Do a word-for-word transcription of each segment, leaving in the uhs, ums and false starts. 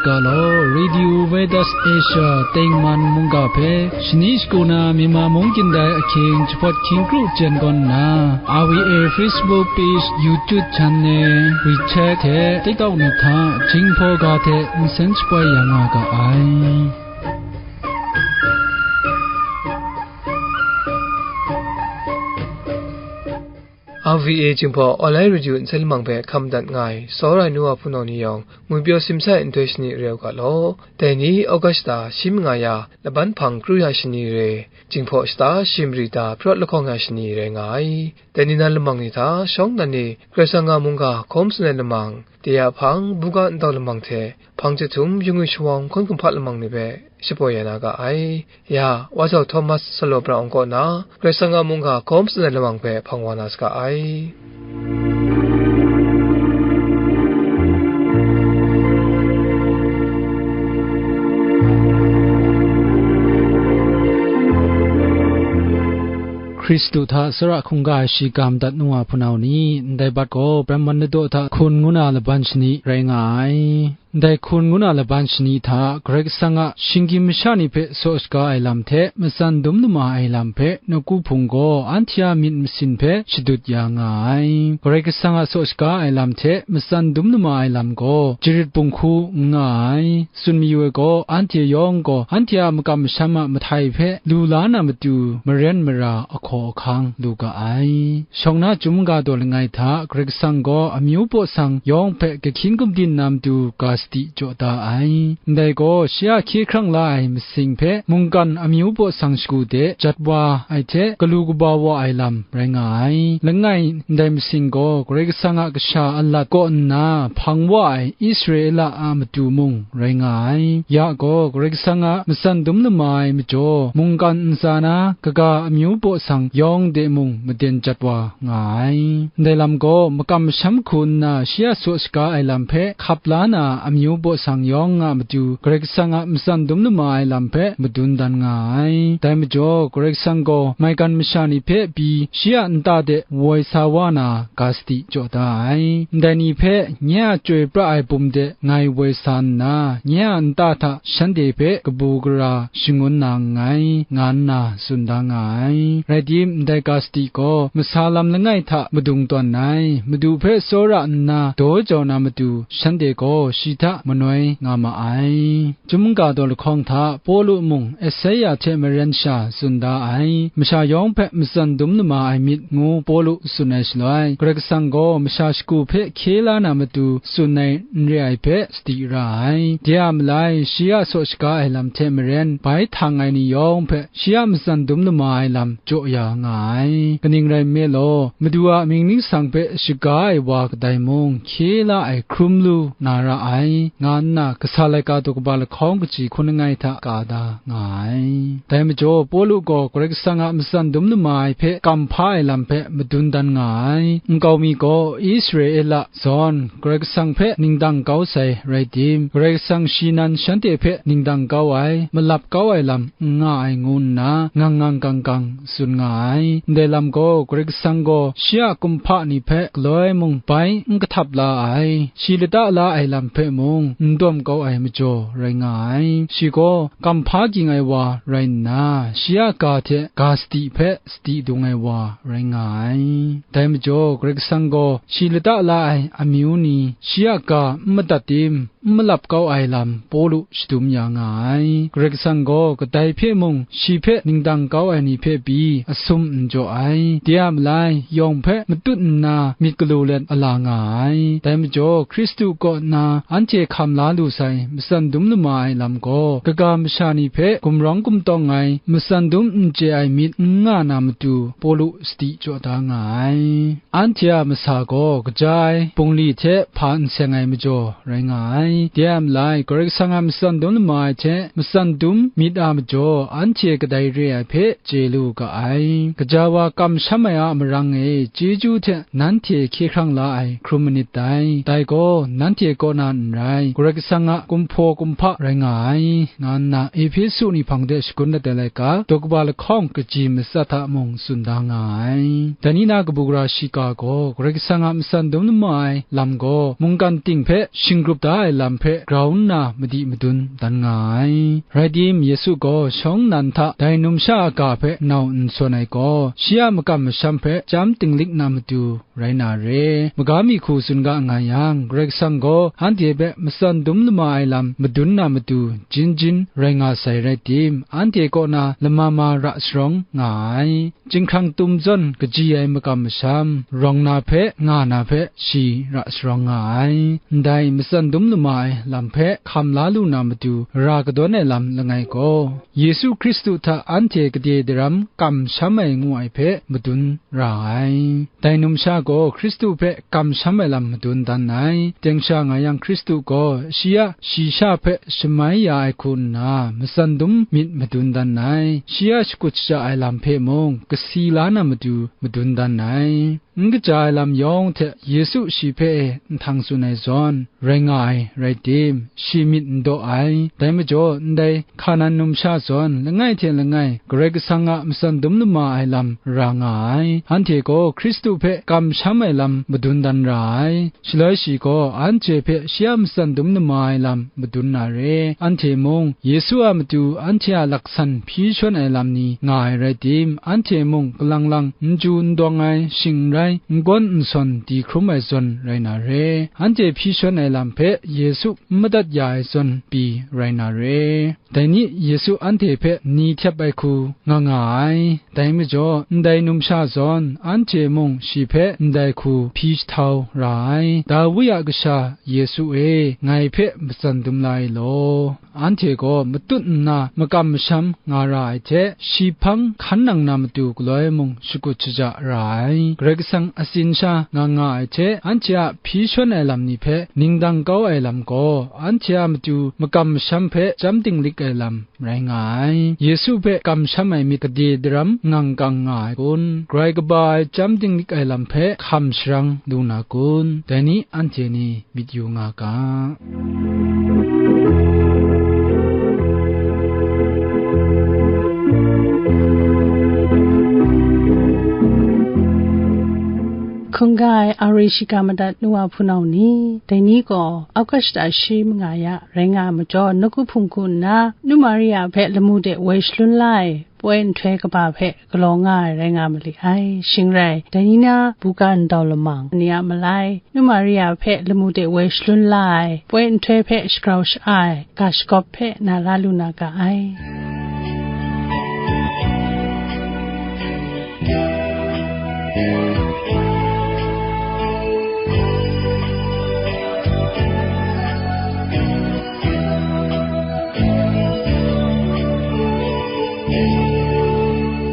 Ga law, Radio Veritas Asia tengman mungga hpe shani shagu na Myanmar mung kyindai ahkying jahpawt hkying kru jen gawn nna, R V A Facebook page, YouTube channel, WeChat hte TikTok ni hta Jinghpaw ga hte nsen shapoi ya nga ga ai. R V A Jinghpaw Online Radio nsen lamang hpe hkam dat nga ai, sawra ai nu wa hpunau ni yawng, ngwi pyaw simsa ai nhtoi shani reu ga law. Dai ni August shata shi manga ya, laban hpang kru ya shani re, Jinghpaw shata shi mari da, Pyarawt lahkawng ya shani rai nga ai. Dai ni nan lamang ni hta shawng nnan ni Karai Kasang a mungga hkawm tsun ai lamang, de a hpang, buga ntau lamang hte hpang jahtum, yungwi shawawng hkawn kumhpa lamang ni hpe shapoi ya na ga ai. Ya, Wa Jau Thomas Salo Brang kaw na Karai Kasang a mungga hkawm tsun ai lamang hpe hpang wa na saga ai. Hkristu hta tsawra hkungga ai shi ga madat nu wa hpunau ni, ndai bat gaw Brahman Nadaw hta hkun ngu na laban shani rai nga ai. Ndai hkun ngu na laban shani hta Karai Kasang a shinggyim masha ni hpe saw shaga ai lam hte matsan dum nama ai lam hpe nawku hpung gaw anhte a myit masin hpe shadut ya nga ai. Karai Kasang a saw shaga ai lam hte matsan dum nama ai lam gaw jarit bunghku n nga ai. Tsun mayu ai gaw, anhte yawng gaw anhte a makam masham a mahtai hpe lu la na matu maren mara ahkaw ahkang lu ga ai. Shawng na chyum ga daw langai hta Karai Kasang gaw amyu baw sang yawng hpe kahkyin gumdin na matu ga sadi jaw da ai. Ndai gaw, shi a hkye hkrang la ai masing hpe mungkan amyu baw sang shagu de jat wa ai hte galu kaba wa ai lam rai nga ai. Langai, ndai masing gaw Karai Kasang a kasha alat kaw nna hpang wa ai Israela a matu mung rai nga ai. Ya gaw, Karai Kasang a matsan dum nama ai majaw, mungkan ntsa na kaga amyu baw sang yawng de mung maden jat wa nga ai. Ndai lam gaw, makam masham hku nna shi a saw shaga ai lam hpe hkap la na amyu baw sang yawng a matu, Karai Kasang a matsan dum nama ai lam hpe madun dan nga ai. Dai majaw, Karai Kasang gaw maigan masha ni hpe pyi shi a nta de woi sa wa na ga sadi jaw da ai. Ndai ni hpe nye a chyoi pra ai bum de ngai woi sa nna, nye a nta hta shanhte hpe kabu gara shangun na nngai, nga nna tsun da nga ai. Rai tim, ndai ga sadi gaw masa lam langai hta madung tawn ai, Madu hpe tsawra nna daw jau na matu, shanhte gaw shi hta manoi nga ma ai. Chyum ga daw lahkawng hta Pawlu mung Esaia hte maren sha tsun da ai, masha yawng hpe matsan dum nama ai myit ngu Pawlu tsun ai shaloi, Karai Kasang gaw masha shagu hpe hkye la na matu tsun ai n re ai hpe sadi ra ai. De a malai, shi a saw shaga ai lam hte maren, bai htang ai ni yawng hpe shi a matsan dum nama ai lam jaw ya nga ai. Kaning rai nme law, Madu a mying ningsang hpe shaga ai wa kadai mung, hkye la ai hkrum lu na ra ai, nga nna kasa laika daw kaba lahkawng kaji hkun langai hta ka da nga ai. Dai majaw, Pawlu gaw Karai Kasang a matsan dum nama ai hpe kam hpa ai lam hpe madun dan nga ai. Nkau mi gaw Israela zawn Karai Kasang hpe ningdang kau sai rai tim, Karai Kasang shi nan shanhte hpe ningdang kau ai, malap kau ai lam n nga ai ngu nna ngang ngang gang gang tsun nga ai. Ndai lam gaw, Karai Kasang gaw shi a kumhpa ni hpe galoi mung bai n kahtap la ai, shi lata la ai lam hpe mung n dawm kau ai majaw rai nga ai. Shi gaw kam hpa ging ai wa rai nna, shi a ga hte ga sadi hpe sadi dung ai wa rai nga ai. Dai majaw, Karai Kasang gaw shi lata la ai amyu ni shi a ga n madat tim, n malap kau ai lam Pawlu shadum ya nga ai. Karai Kasang gaw kadai hpe mung shi hpe ningdang kau ai ni hpe pyi asum n jaw ai. De a malai, yawng hpe matut nna myit galu let a la nga ai. Dai majaw, Hkristu kaw na anhte hkam la lu sai matsan dum nama ai lam gaw, kaga masha ni hpe gumrawng gumtawng ai, matsan dum n chye ai myit n nga na matu, Pawlu sadi jaw da nga ai. Anhte a masa gaw kaja ai bungli hte hpa n seng ai majaw rai nga ai. De a malai, Karai Kasang a matsan dum nama ai hte matsan dum myit a majaw, anhte kadai re ai hpe chye lu ga ai. Gaja wa kamsham ai a marang e, chyeju hte nanhte hkye hkrang la ai hkrum manit dai. Dai gaw nanhte kaw na n rai, Karai Kasang a kumhpaw kumhpa rai nga ai, nga nna Ehpesu ni hpang de shagun dat ai laika, daw kaba lahkawng kaji matsat hta mung tsun da nga ai. Dai ni na kabu gara shiga gaw, Karai Kasang a matsan dum nama ai lam gaw, mungkan ting hpe shinggrup da ai lam hpe grau nna madi madun dan nga ai. Rai tim, Yesu gaw shawng nnan hta dai numsha a ga hpe nau n sawn ai gaw, shi a makam masham hpe chyam dinglik na matu rai na re. Maga mi hku tsun ga nga yang, Karai Kasang gaw anhte hpe matsan dum lama ai lam madun na matu jin jin rai nga sai rai tim, anhte kaw na lama ma ra sharawng nga ai. Chyinghkrang tum zawn kaji ai makam masham, rawng na hpe, nga na hpe, shi ra sharawng nga ai. Ndai matsan dum lama ai lam hpe hkam la lu na matu ra kadawn ai lam langai gaw, Yesu Hkristu hta anhte gade daram kamsham ai ngu ai hpe madun ra ai. Dai numsha gaw Hkristu hpe kamsham ai lam madun dan ai. Teng sha nga yang, Hkristu gaw shi a shayi sha hpe shamai ya ai hku nna, matsan dum myit madun dan ai. Shi a shakut shaja ai lam hpe mung kasi la na matu madun dan ai. N kaja ai lam yawng hte Yesu shi hpe e nhtang tsun ai zawn, rai nga ai rai tim, shi myit n daw ai. Dai majaw, ndai Hkanan numsha zawn langai hte langai Karai Kasang a matsan dum lama ai lam ra nga ai. Anhte gaw Hkristu hpe kamsham ai lam madun dan ra ai. Shaloi shi gaw anhte hpe shi a matsan dum lama ai lam madun na re. Anhte mung Yesu a matu anhte a laksan hpyi shawn ai lam ni nga ai rai tim, anhte mung kalang lang n chyu n dawng ai, shing n rai, n gawn n sawn di hkrum ai zawn rai na re. Anhte hpyi shawn ai lam hpe Yesu n madat ya ai zawn pyi rai na re. Dai ni Yesu anhte hpe ni htep ai hku nga nga ai. Dai majaw, ndai numsha zawn anhte mung shi hpe ndai hku hpyi jahtau ra ai. Dawi a kasha Yesu e, ngai hpe matsan dum la i law. Anhte gaw matut nna makam masham nga ra ai hte, shi hpang hkan nang na matu galoi mung shakut shaja ra ai. Karai Kasang a tsin sha nga nga ai hte, anhte a hpyi shawn ai lam ni hpe ningdang kau ai lam gaw, anhte a matu makam masham hpe chyam dinglik ai lam rai nga ai. Yesu hpe kamsham ai myit gade daram ngang kang nga ai kun? Grai kaba ai chyam dinglik ai lam hpe hkam sharang lu na kun? Dai ni anhte ni myit yu nga ga. Hkungga ai Arishika madat nu wa hpunau ni, dai ni gaw auka shata shi manga ya rai nga ai majaw, nawku hpung hku nna Nu Maria hpe lamu de woi shalun la ai poi nhtoi kaba hpe galaw nga ai rai nga mali ai. Shing rai, dai ni na buga ndau lamang ni a malai, Nu Maria hpe lamu de woi shalun la ai poi nhtoi hpe shagrau sha-a ai ga shagawp hpe na la lu na ga ai.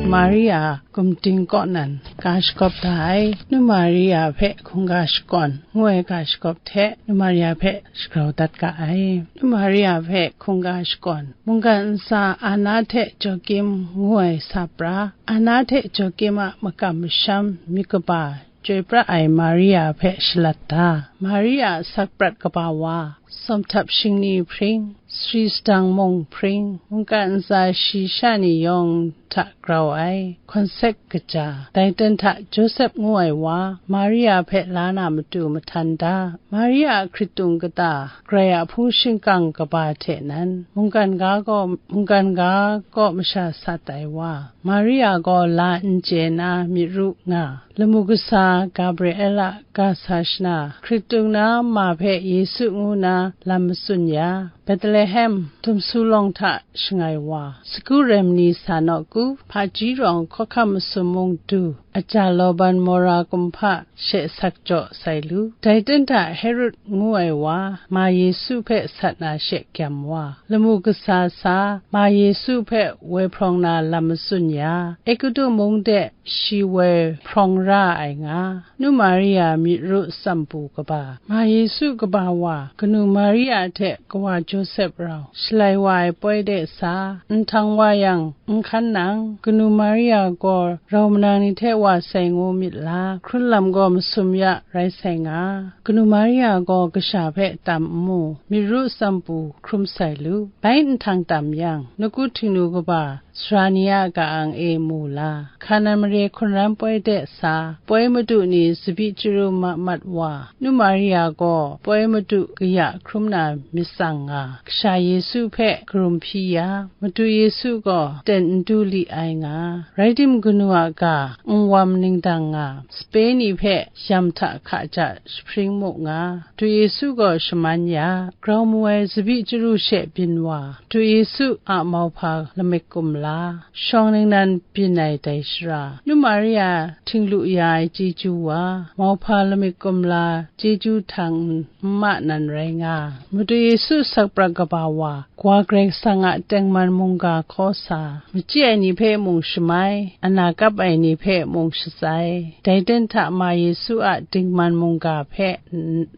Maria gumding kaw nan ga shagawp da ai. Nu Maria hpe hkungga shakawn ngu ai ga shagawp hte Nu Maria hpe shagrau dat ga ai. Nu Maria hpe hkungga shakawn, mungkan ntsa Ana hte Jokim ngu ai sa pra, Ana hte Jokim a makam masham myit kaba chyoi pra ai Maria hpe shalat da. Maria a sak prat kaba wa, sawmhtap shingni hpring, sari sadang mung hpring, mungkan ntsa shayi sha ni yawng hta grau ai, hkawn sek kaja, dai ten hta Josep ngu ai wa, Maria hpe la na matu mahtan da. Maria a hkritung kata, Karai a hpung shingkang kaba hte nan, mungkan ga gaw, mungkan ga kaw masha sat ai wa, Maria gaw la n chye na myit ru nga, lamu kasa Gabriela ga sa shana, hkritung na ma hpe Yesu ngu na lam matsun ya, Betlehem, dumsu lawng hta shangai wa, sagu rem ni sa nawku, hpaji rawng hkawhkam masum mung du, aja Laban mora kumhpa she sak jaw sai lu. Dai ten hta Herod ngu ai wa, ma Yesu hpe sat na she gyam wa, lamu kasa sa, ma Yesu hpe woi hprawng na lam matsun ya, Egutu mung de shi woi hprawng ra ai nga, Nu Maria myit ru tsam pru kaba, ma Yesu kaba wa, kanu Maria hte kawa Josep rau, shalai wa ai poi de sa, nhtang wa yang, n hkan nang, kanu Maria gaw rau manang ni hte wa sai ngu myit la, hkrun lam gaw masum ya rai sai nga, kanu Maria gaw kasha hpe tam n mu, myit ru tsam pru hkrum sai lu. Bai nhtang tam yang, nawku htingnu kaba, sara ni a ka-ang e mu la, Hkanan mare hkungran poi de sa, poi madu ni tsabyi chyaru mat mat wa, Nu Maria gaw poi madu kaya hkrum na myit tsang nga, Kasha Yesu hpe karum hpyi ya, Madu Yesu gaw ten n du li ai nga, rai tim, kanu a ga nwam ningdang nga, sape ni hpe yam hta hka ja jahpring mu nga, Madu Yesu gaw shaman ya, grau mu ai tsabyi chyaru she byin wa, Madu Yesu a mauhpa lamik kumla, shawng ningnan byin ai dai shara, Nu Maria htinglu ya ai chyeju wa, mauhpa lamik kumla chyeju htang nma nan rai nga, Madu Yesu sakprat kaba wa, Kawa Karai Kasang a tengman mungga hkaw sa, machyi ai ni hpe mung shamai, ana kap ai ni hpe mung shatsai, dai ten hta ma Yesu a dingman mungga hpe,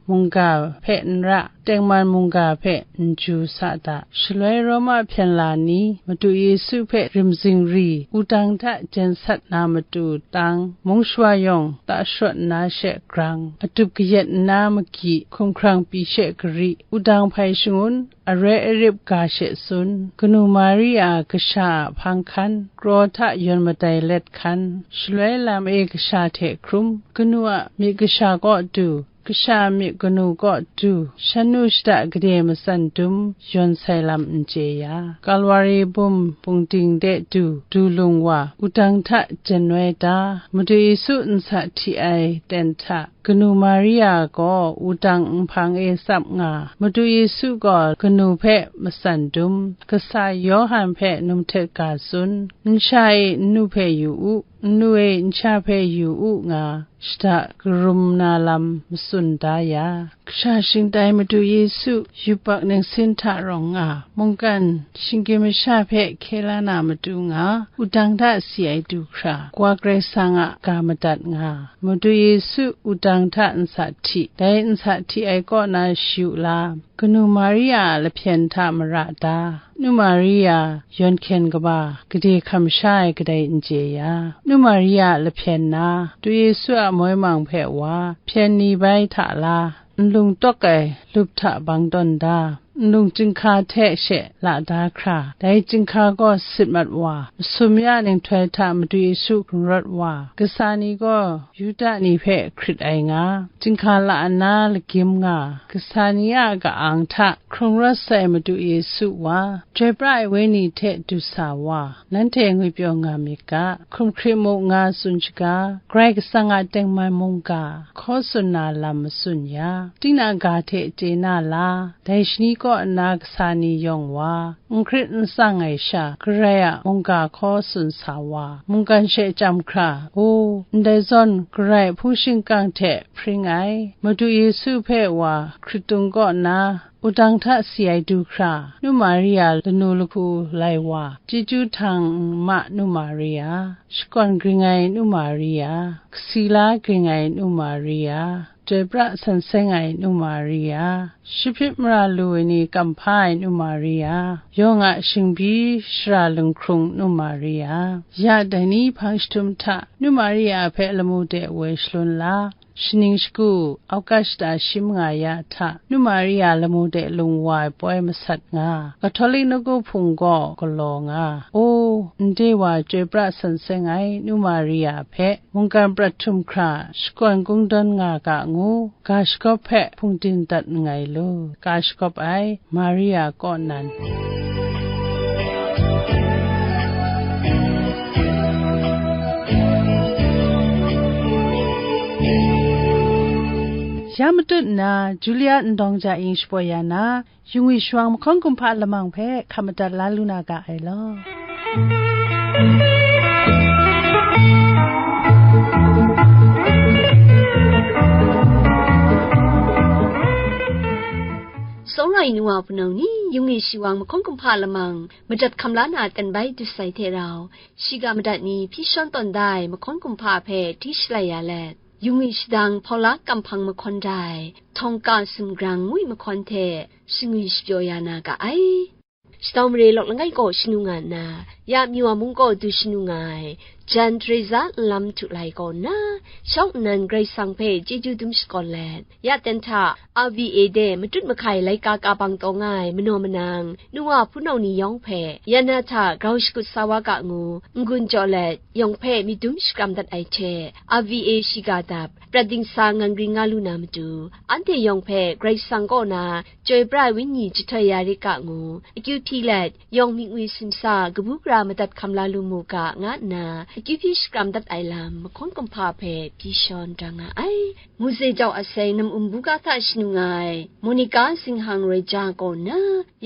mungga hpe n ra, tengman mungga hpe n ju sa da. Shaloi Roma hpyen la ni Madu Yesu hpe rim zingri, wudang hta jen sat na matu tang, mung shawa yawng ta sharawt nna she grang, adup kayat nna magyi, hkumhkrang pyi she gari, wudang hpai shangun, aroi arip ga she tsun, kanu Maria kasha a hpang hkan, kraw hta yawn madai let hkan, shaloi lam e kasha hte hkrum, kanu a myit kasha kaw du, kasha a myit kanu kaw du, shan nu shada gade matsan dum, yawn sai lam n chye ya, Kalwari bum bungding de du, du lung wa, wudang hta jen noi da, Madu Yesu nsa hti ai ten hta, kanu Maria gaw wudang nhpang e tsap nga, Madu Yesu gaw kanu hpe matsan dum, kasa Yawhan hpe num htet ga tsun, nsha e nnu hpe yu u, nnu e nsha hpe yu u nga, shada karum na lam matsun da ya, kasha shingtai Madu Yesu yubak ningsin hta rawng nga, mungkan shinggyim masha hpe hkye la na matu nga, wudang hta si ai du hkra, Kawa Karai Kasang a ga madat nga, Madu Yesu wudang hta nsa hti, dai nsa hti ai kaw na shayu la, kanu Maria a lahpyen hta mara da, Nu Maria yawn hkyen kaba, gade hkam sha ai kadai n chye ya, Nu Maria a lahpyen na, Madu Yesu a moi mang hpe wa, hpyen ni bai hta la, nlung tawk ai lup hta bang tawn da, nlung chyinghka hte she la da hkra, dai chyinghka gaw sit mat wa, masum ya nhtoi hta Madu Yesu hkun rawt wa, kasa ni gaw Yuda ni hpe hkrit ai nga, chyinghka la nna lagyim nga, kasa ni a ka-ang hta hkrung rawt sai Madu Yesu wa, Chyoi pra ai Wenyi hte du sa wa, nanhte ngwipyaw nga myit ga, hkum hkrit mu nga tsun shaga, Karai Kasang a tengman mungga hkaw tsun na lam matsun ya, tinang ga hte chye na la, dai shani kaw nna kasa ni yawng wa, n hkrit n tsang ai sha, Karai a mungga hkaw tsun sa wa, mungkan she chyam hkra, u, ndai zawn Karai hpung shingkang hte hpring ai, Madu Yesu hpe wa hkritung kaw nna, wudang hta si ai du hkra, Nu Maria lanu lahku lai wa, chyeju htang nma Nu Maria, shakawn gring ai Nu Maria, kasi la gring ai Nu Maria, chyoi pra san seng ai Nu Maria, shahpit mara lu ai ni kamhpa ai Nu Maria, yawng a shingbyi shara lunghkrung Nu Maria, ya dai ni hpang jahtum hta Nu Maria hpe lamu de woi shalun la, shaning shagu, auka shata shi manga ya hta, Nu Maria lamu de lung wa ai poi masat nga, Katolik nawku hpung gaw galaw nga, o, ndai wa chyoi pra san seng ai Nu Maria hpe mungkan prat htum hkra shakawn kungdawn nga ga ngu, ga shagawp hpe hpungdim dat nngai lu, ga shagawp ai Maria kaw nan. Ya matut nna, Juliet ndawng ja ing shapoi ya na, yu ngwi shawang mahkawn kumhpa lamang hpe hkap madat la lu na ga ai law. Tsawra ai nu wa hpunau ni, yu ngwi shawang mahkawn kumhpa lamang, madat hkam la na ten bai dut sai hte rau, shiga madat ni hpyi shawn tawn da ai mahkawn kumhpa hpe hti shalai ya let, yu ngwi shadang hpaula kamhpang mahkawn da ai, htawng ka sumgrang ngwi mahkawn hte shangwi shapyaw ya na ga ai. Shadau mare lawk langai kaw shanu nga nna, ya Myiwa mung kaw du shanu nga ai, Jan Teresa nlam htu lai kaw nna, shawng nnan Karai Kasang hpe chyeju dum shakawn let, ya ten hta R V A de matut mahkai laika ka bang taw nga ai manaw manang, nu wa hpunau ni yawng hpe, ya na hta grau shakut sa wa ga ngu, n-gun jaw let, yawng hpe myit dum shakram dat ai hte, R V A shiga dap, prat dingsa ngang ring nga lu na matu, anhte yawng hpe Karai Kasang kaw na Chyoi pra ai Wenyi jahtoi ya rit ga ngu, akyu hpyi let, yawng myit ngwi simsa, kabu gara madat hkam la lu mu ga, nga nna, akyu hpyi shakram dat ai lam, mahkawn kumhpa hpe hpyi shawn da nga ai. Mose jau aseng nam um buga hta shanu nga ai, Monica zinghang roi ja kaw nna,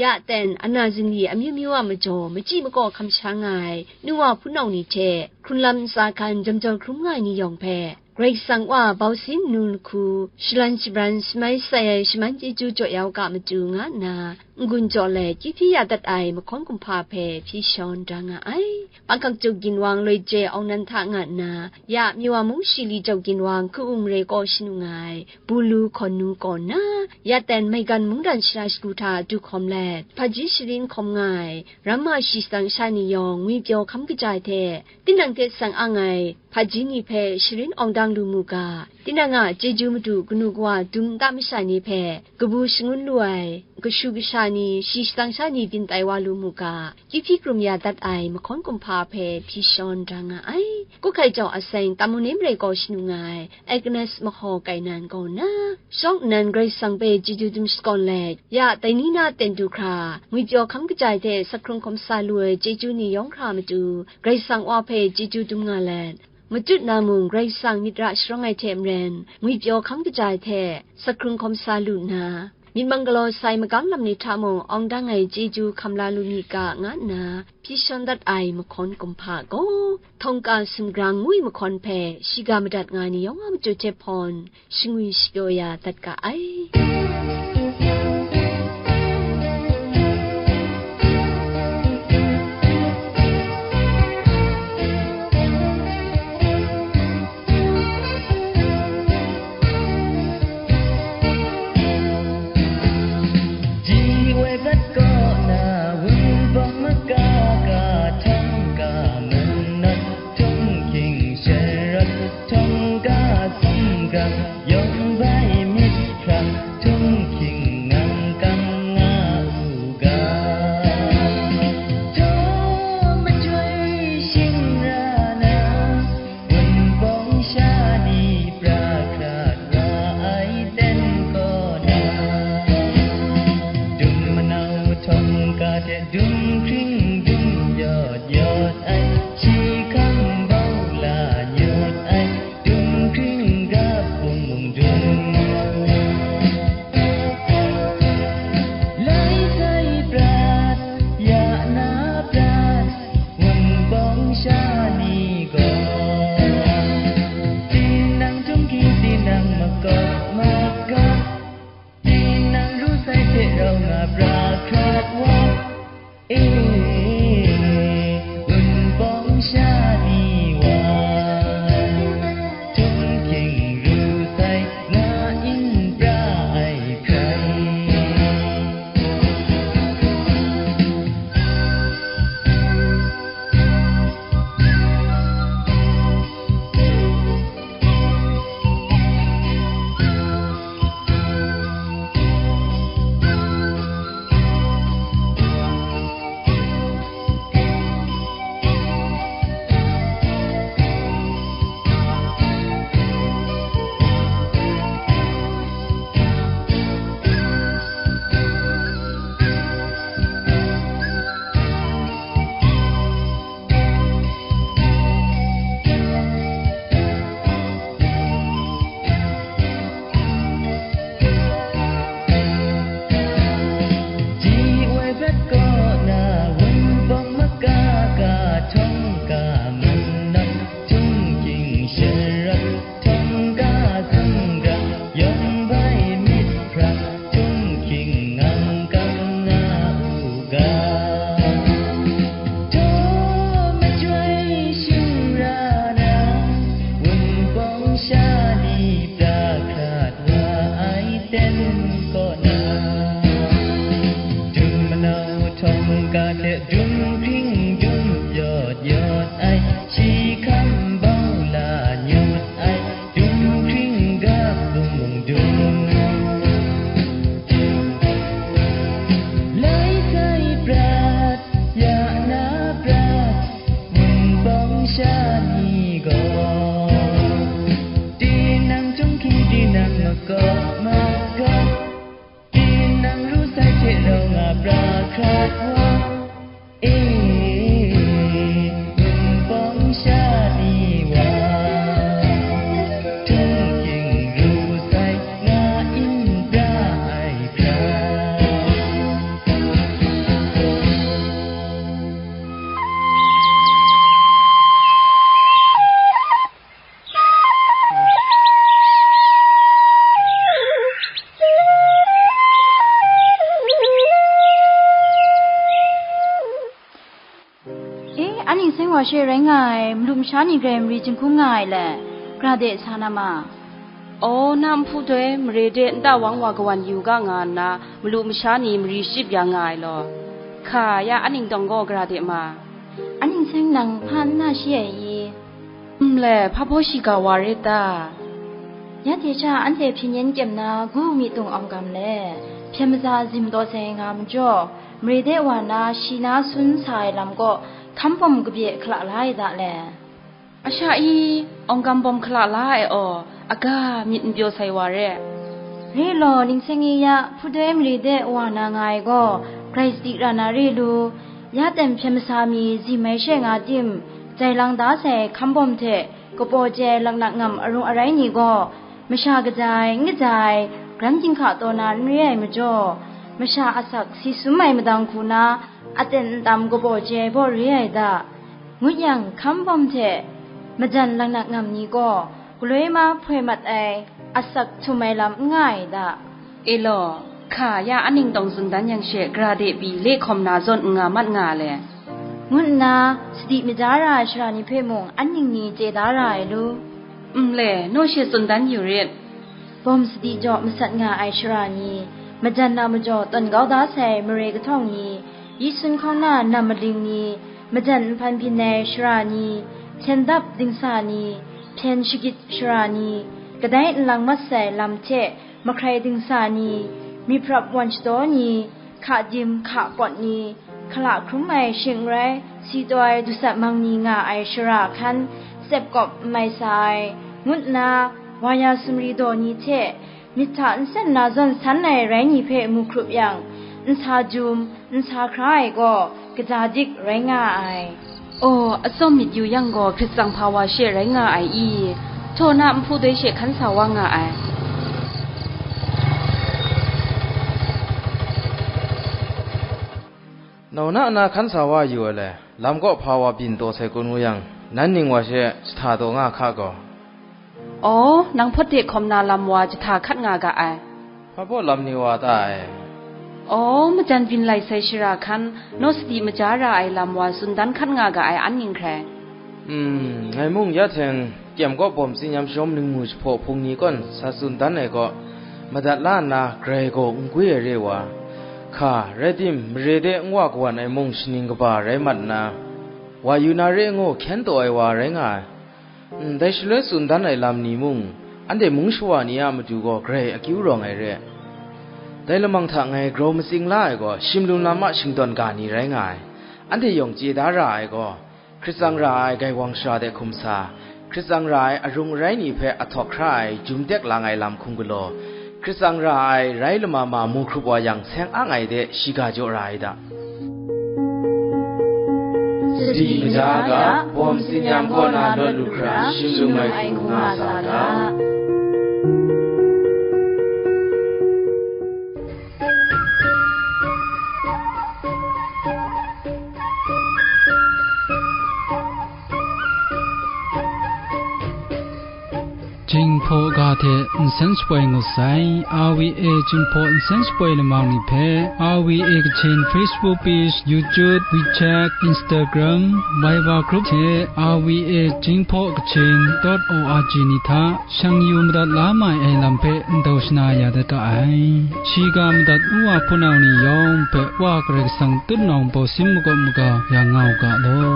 ya ten, ana zingli amyu myu a majaw, machyi makaw hkam sha nga ai, nu wa hpunau ni hte, hkrun lam ntsa hkan jam jau hkrum nga ai ni yawng hpe, Karai Kasang wa bau sin nu lahku, shalan shabran shamai sai ai shaman chyeju jaw ya u ga matu, nga nna, n-gun jaw let, kyu hpyi ya dat ai mahkawn kumhpa hpe hpyi shawn da nga ai. Panghkak juk ginwang loi je awng nan hta nga nna, ya Miwa mung Shili jau ginwang hku-um re kaw shanu nga ai, Bulu hkawn nu kaw nna, ya ten maigan mungdan shara shagu hta du hkawm let, hpaji sharin hkawm nga ai, ramma shi sat sha ni yawng ngwipyaw hkam kaja ai hte, tinang hte sang ang ai hpaji ni hpe sharin awng dang lu mu ga, tinang a chyeju madu kanu kawa dum nta masha ni hpe kabu shangun lu ai kashu kasha ni, shi sat sha ni byin tai wa lu mu ga, kyu hpyi krum ya dat ai mahkawn kumhpa hpe hpyi shawn da nga ai. Kawhkai jau aseng Tamu Nemre kaw shanu nga ai Agnes Mahaw Kainan kaw nna, shawng nnan Karai Kasang hpe chyeju dum shakawn let, ya Dainina ten du hkra, ngwipyaw hkam kaja ai hte sak hkrung hkawm sa lu ai chyeju ni yawng hkra matu, Karai Kasang wa hpe chyeju dum nga let, matut na mung Karai Kasang myit ra sharawng ai hte maren, ngwipyaw hkam kaja ai hte sak hkrung hkawm sa lu nna, myit mang galaw sai magam lam ni hta mung awng dang ai chyeju hkam la lu mi ga, nga nna hpyi shawn dat ai mahkawn kumhpa gaw, Htawngka sumgrang ngu ai mahkawn hpe shiga madat nga ni yawng a matu hte hpawn shangwi shapyaw ya dat ga ai. An ning seng wa she rai nga ai malu masha ni grai mari jinghkung nga ai le, gra de sa na ma. Aw, na nhpu doi mare de nta wang wa kawan yu ga nga nna, malu masha ni mari shachyip ya nga ai law. Hka, ya an ning tawng gaw gra de ma. An ning seng nang hpa n na shi ai i? N le, hpa baw shiga wa rit ta? Ya hte sha anhte hpyen yen kyem na gu mi tung awng gam le, hpyen maza zim taw sai nga majaw, mare de wa na shi na sun sa ai lam kaw hkam bawm kabye hkala la ai da le. A sha i, awng gam bawm hkala la ai aw, aga myit n pyaw sai wa re. Re law, ningseng i ya, hpudoi mare de wa na nga ai gaw, grai sadi ra na re lu, ya ten hpyen masa mi zim ai she nga tim, jai lang da sai hkam bawm hte, kapaw jai laknak ngam arung arai ni gaw, masha kaja ai, n kaja ai, gran ginhka taw na n re ai majaw, masha asak si sum ai madang hku na, aten ntam kabaw jai baw re ai da, ngut yang, hkam bawm hte majan laknak ngam ni gaw, galoi ma hpoi mat ai, asak htum ai lam n nga ai da. E law, hka, ya an ning tawng tsun dan yang she, gra de pyi, le hkawm na zawn n nga mat nga le, ngu nna, sadi maja ra ai shara ni hpe mung, an ning ni chye da ra ai lu. N le, naw she tsun dan yu rit. Bawm sadi jaw masat nga ai shara ni, majan na majaw tawn kau da sai mare kahtawng ni, yi sun hkawng na nam maling ni, majan nhpan byin ai shara ni, hpyen dap dingsa ni, hpyen shagit shara ni, kadai nlang mat sai lam hte mahkrai dingsa ni, myiprap wan shadaw ni, hka dim hka pawt ni, hkala hkrum ai shing n rai, si taw ai dusat mang ni nga ai shara hkan, tsep kawp n mai sa ai, ngu nna, wa ya sumri daw ni hte, myit hta nsen na zawn san ai rai ni hpe mu hkrup yang, nsa jum, nsa hkra ai gaw, kaja dik rai nga ai. Aw, atsawm myit yu yang gaw, hkrit tsang hpa wa she rai nga ai i? Htaw na nhpu doi she hkan sa wa nga ai. Nau na na hkan sa wa yu ai le, lam kaw hpa wa byin taw sai kun ngu yang, nan ning wa she jahta taw nga hka gaw. Aw, nang hpawt de hkawm na lam wa jahta hkat nga ga ai. Hpa baw lam ni wa ta ai? Aw, majan byin lai sai shara hkan, naw sadi maja ra ai lam wa tsun dan hkat nga ga ai an ning hkrai. Hmm, ngai mung ya hteng, kyem kaw bawm tsinyam shawm ningmu jahpaw hpung ni kawn sa tsun dan ai kaw, madat la nna grai gaw n gwi ai re wa, hka, rai tim, mare de n wa kawan ai mung shaning kaba rai mat nna, wa yu na re ngu hkyen taw ai wa rai nga ai. Ndai shaloi tsun dan ai lam ni mung, anhte mung shawa ni a matu gaw grai akyu rawng ai re. Dai lamang hta ngai grau matsing la ai gaw, shimlung lam a shingdawn ga ni rai nga ai. Anhte yawng chye da ra ai gaw, hkrit tsang ra ai gaiwang shara de hkum sa, hkrit tsang ra ai arung arai ni hpe ahtawk hkra ai jum tek lang ai lam hkum galaw, hkrit tsang ra ai rai lama ma mu hkrup wa yang, seng ang ai de shiga jaw ra ai da. Sadi maja ga, bawm tsinyam kaw na lawt lu hkra, shim lu ai hku nga sa ga. Jinghpaw ga hte nsen shapoi ngut sai, R V A Jinghpaw nsen shapoi lamang ni hpe, R V A Kachin Facebook page, YouTube, WeChat, Instagram, Viber group hte R V A Jinghpaw Kachin dot O R G ni hta shang yu madat la mai ai lam hpe ndau shana ya dat ga ai. Shiga madat u wa hpunau ni yawng hpe Wa Karai Kasang tutnawng bawsin makawp maga ya nga u ga law.